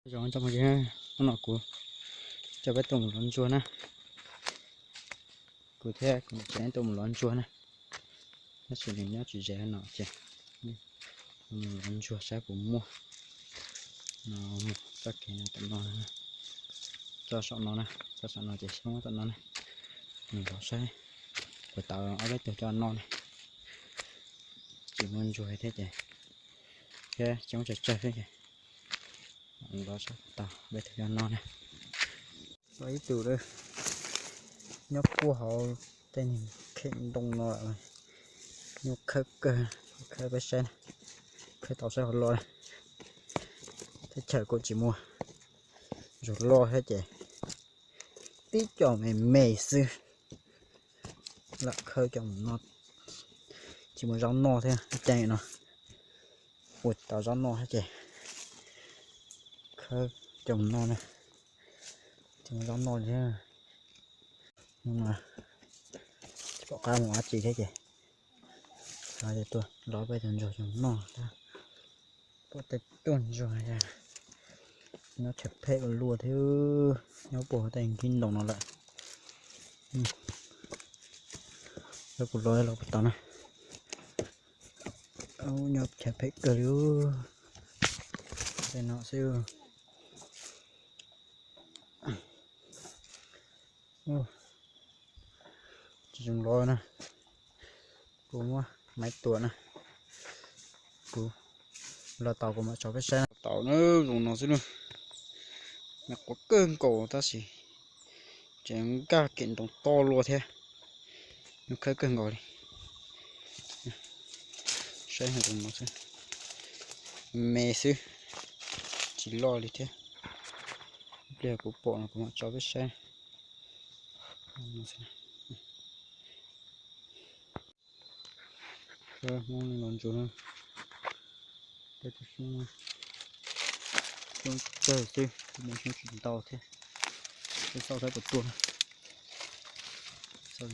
Zoo tsoom phooj ywg, hnub no kuv coj peb tuaj mus lov ntsuag na. Kuv thiab kuv niam tsev tuaj mus lov ntsuag na. Tab sis nws nyob tsis ze no ces mus lov ntsuag saib puas muaj. No, txoj kev no tom no, txoj saum no na, txoj saum no ces saib tom no na. Mus lov saib puas tau ob peb tug coj noj na. Tsis muaj ntsuag thiab ces, thiab coob tsawg tsawg thiab ces lov saib puas tau peb tug coj noj na. Ib tug nyob puag hauv tej kheem ntoo no lawm, nyuaj khawb kawg, khawb peb saib, khawb tau saib ho loj. Teb chaws kuj tsis muaj zug loj thiab ces tib co me me xwb. Lam khawb coj mus noj, tsis muaj zaub noj thiab, caij no ua tau zaub noj thiab ces khawb coj mus noj na. Tsis muaj zaub noj thiab, tsis pom qab mus dab tsi thiab ces tuaj lov peb tug ntsuag coj mus noj. Pom tej tuaj ntsuag nyob chaw phem ua luaj thiab, nyob puag tej nkib ntoo no lawm. Kuv lov los puas tau na. Nyob chaw phem kawg li. Tej no xwb. Tsis zoo lov na. Kuv muab maiv tua na. Kuv lov tau kuv mam tso peb saib. Tau na, zoo no xwb na. Nws quav kawg nkaus tab sis tseem nkag kem ntoo to luaj thiab. Nws khawb kawg nkaus li. Saib zoo no xwb. Me xwb, tsis loj li thiab. Ib pliag kuv pom no kuv mam tso peb saib. Xyoob los ntsuag, xyoob tsawg xwb, xyoob tsis ntau thiab. Peb xauj saib puas tuaj. Xyoob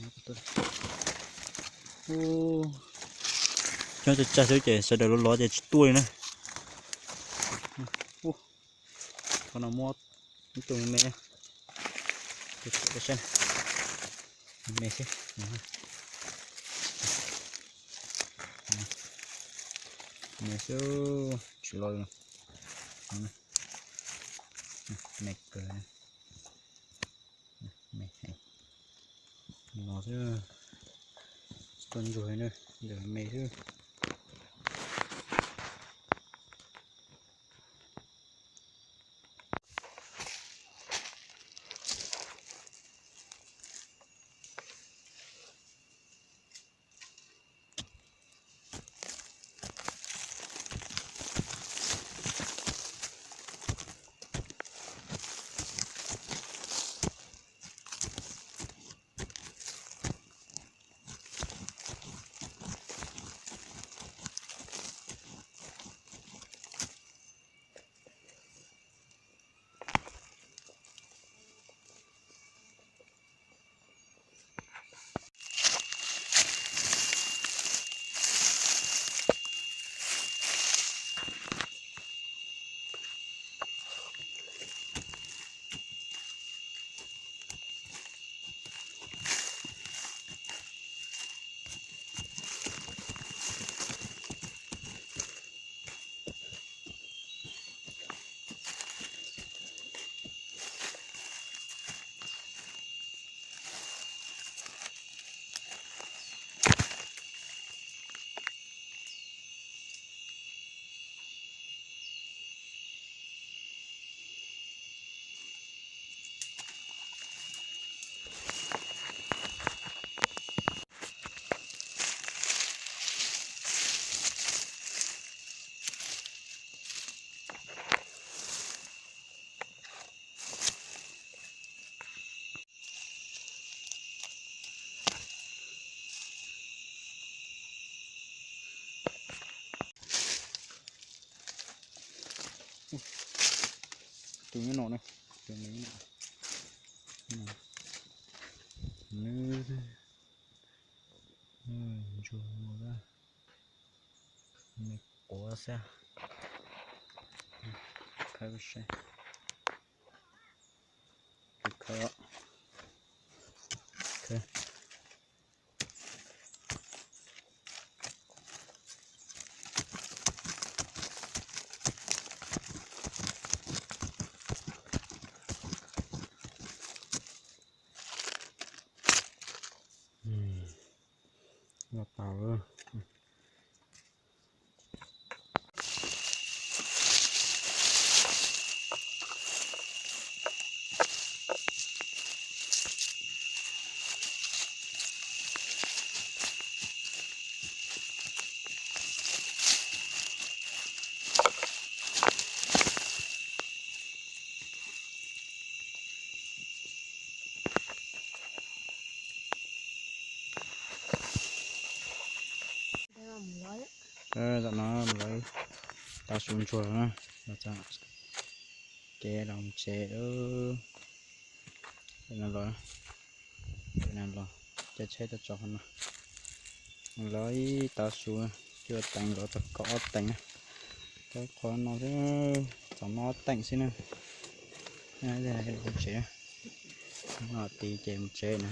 tsawg tsawg xwb ces sawv daws lov lov ces tsis tuaj li na. Qhov no muab ib tug me, me xwb. Me xwb, tsis loj li. Me kawg, me heev. No xwb, tsis tuaj ntsuag li na, ntawm me xwb. Tus nyob no na, tus nyob no. Ntsuag no, me quav xwb. Khawb saib. pais os. Los tau. Zaum no mus lawv tau su ntsuag na, los txog kev los mus tsev. Los, los caij tsheb tuaj tso qhov no, los ib tau su, cuaj teev los tau kaum ob teev na. Tau qhov no xwb, txog no ob teev xwb na. Los mus tsev, no tid ces mus tsev na.